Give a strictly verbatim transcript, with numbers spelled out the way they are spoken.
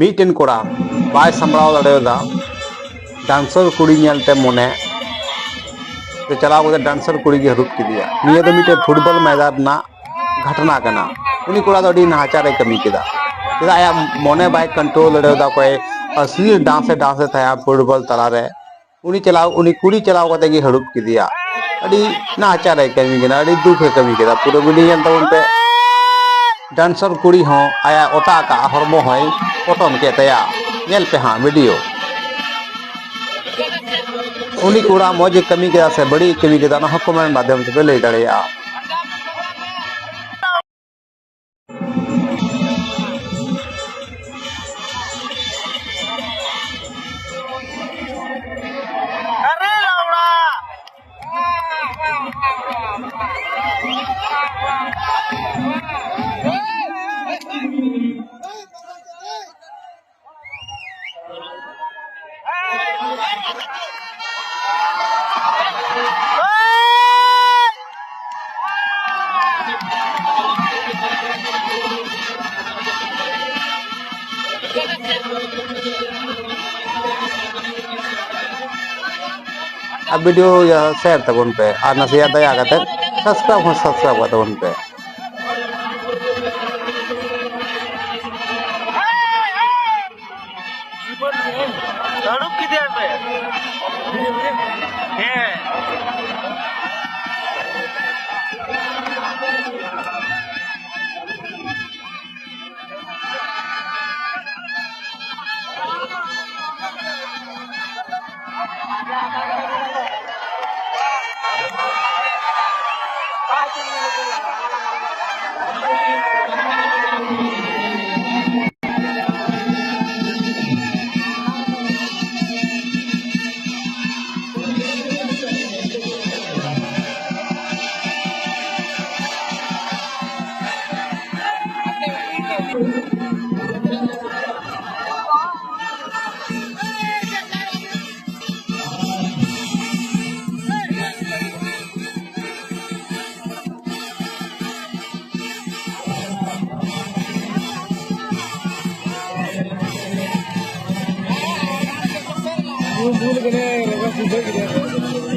ᱢᱤᱫᱴᱮᱱ ᱠᱚᱲᱟ ᱵᱟᱭ ᱥᱟᱢᱵᱲᱟᱣ ᱫᱟᱲᱮᱭᱟᱫᱟ ᱰᱟᱱᱥᱟᱨ ᱠᱩᱲᱤ ᱧᱮᱞᱛᱮ ᱢᱚᱱᱮ, ᱛᱮ ᱪᱟᱞᱟᱣ ᱠᱟᱛᱮ ᱰᱟᱱᱥᱟᱨ ᱠᱩᱲᱤ ᱜᱮ ᱦᱟᱹᱨᱩᱵ ᱠᱮᱫᱮᱭᱟ᱾ ᱱᱤᱭᱟᱹ ᱫᱚ ᱢᱤᱫᱴᱮᱱ ᱯᱷᱩᱴᱵᱚᱞ ᱢᱚᱭᱫᱟᱱ ᱨᱮᱱᱟᱜ ᱜᱷᱚᱴᱚᱱᱟ ᱠᱟᱱᱟ᱾ ᱩᱱᱤ ᱠᱚᱲᱟ ᱫᱚ ᱟᱹᱰᱤ ᱱᱟᱦᱟᱪᱟᱨ ᱮ ᱠᱟᱹᱢᱤ ᱠᱮᱫᱟ, ᱪᱮᱫᱟᱜ ᱟᱭᱟᱜ ᱢᱚᱱᱮ ᱵᱟᱭ ᱠᱚᱱᱴᱨᱳᱞ ᱫᱟᱲᱮᱭᱟᱫᱟ᱾ ᱚᱠᱚᱭ ᱟᱥᱞᱤ ᱰᱟᱱᱥ ᱮ ᱰᱟᱱᱥ ᱮ ᱛᱟᱦᱮᱸᱫ ᱯᱷᱩᱴᱵᱚᱞ ᱛᱟᱞᱟᱨᱮ, ᱩᱱᱤ ᱪᱟᱞᱟᱣ, ᱩᱱᱤ ᱠᱩᱲᱤ ᱪᱟᱞᱟᱣ ᱠᱟᱛᱮ ᱜᱮ ᱦᱟᱹᱨᱩᱵ ᱠᱮᱫᱮᱭᱟ᱾ ᱟᱹᱰᱤ ᱱᱟᱦᱟᱪᱟᱨ ᱮ ᱠᱟᱹᱢᱤ ᱠᱟᱱᱟ, ᱟᱹᱰᱤ ᱫᱩᱠ ᱮ ᱠᱟᱹᱢᱤ ᱠᱮᱫᱟ᱾ ᱯᱩᱨᱟᱹ ᱵᱷᱤᱰᱤᱭᱳ ᱧᱮᱞ ᱛᱟᱵᱚᱱ ᱯᱮ᱾ ᱰᱟᱱᱥᱟᱨ ᱠᱩᱲᱤ ᱦᱚᱸ ᱟᱭᱟᱜ ᱚᱴᱟᱜ ᱟᱠᱟᱫ ᱦᱚᱲᱢᱚ ᱦᱚᱸᱭ ᱯᱚᱴᱚᱢ ᱠᱮᱫ ᱛᱟᱭᱟ᱾ ᱧᱮᱞ ᱯᱮ ᱦᱟᱸᱜ ᱵᱷᱤᱰᱤᱭᱳ᱾ ᱩᱱᱤ ᱠᱚᱲᱟ ᱢᱚᱡᱽ ᱮ ᱠᱟᱹᱢᱤ ᱠᱮᱫᱟ ᱥᱮ ᱵᱟᱹᱲᱤᱡ ᱮ ᱠᱟᱹᱢᱤ ᱠᱮᱫᱟ, ᱚᱱᱟ ᱦᱚᱸ ᱠᱚᱢᱮᱱᱴ ᱢᱟᱫᱽᱫᱷᱚᱢ ᱛᱮᱯᱮ ᱞᱟᱹᱭ ᱫᱟᱲᱮᱭᱟᱜᱼᱟ᱾ ᱟᱨ ᱵᱷᱤᱰᱤᱭᱳ ᱥᱮᱭᱟᱨ ᱛᱟᱵᱚᱱ ᱯᱮ, ᱟᱨ ᱱᱟᱥᱮᱭᱟᱜ ᱫᱟᱭᱟ ᱠᱟᱛᱮ ᱥᱟᱵᱥᱠᱨᱟᱭᱤᱵ ᱦᱚᱸ ᱥᱟᱵᱥᱠᱨᱟᱭᱤᱵ ᱠᱟᱛᱟᱵᱚᱱ ᱯᱮ᱾ ᱦᱟᱹᱨᱩᱵ ᱠᱮᱫᱮᱭᱟ ᱯᱮ᱾ ᱦᱮᱸ᱾ ᱵᱩᱞ ᱵᱩᱞ ᱠᱟᱱᱟᱭ, ᱨᱚᱜᱟ ᱯᱤᱴᱷᱟᱹ ᱠᱮᱫᱟᱭ᱾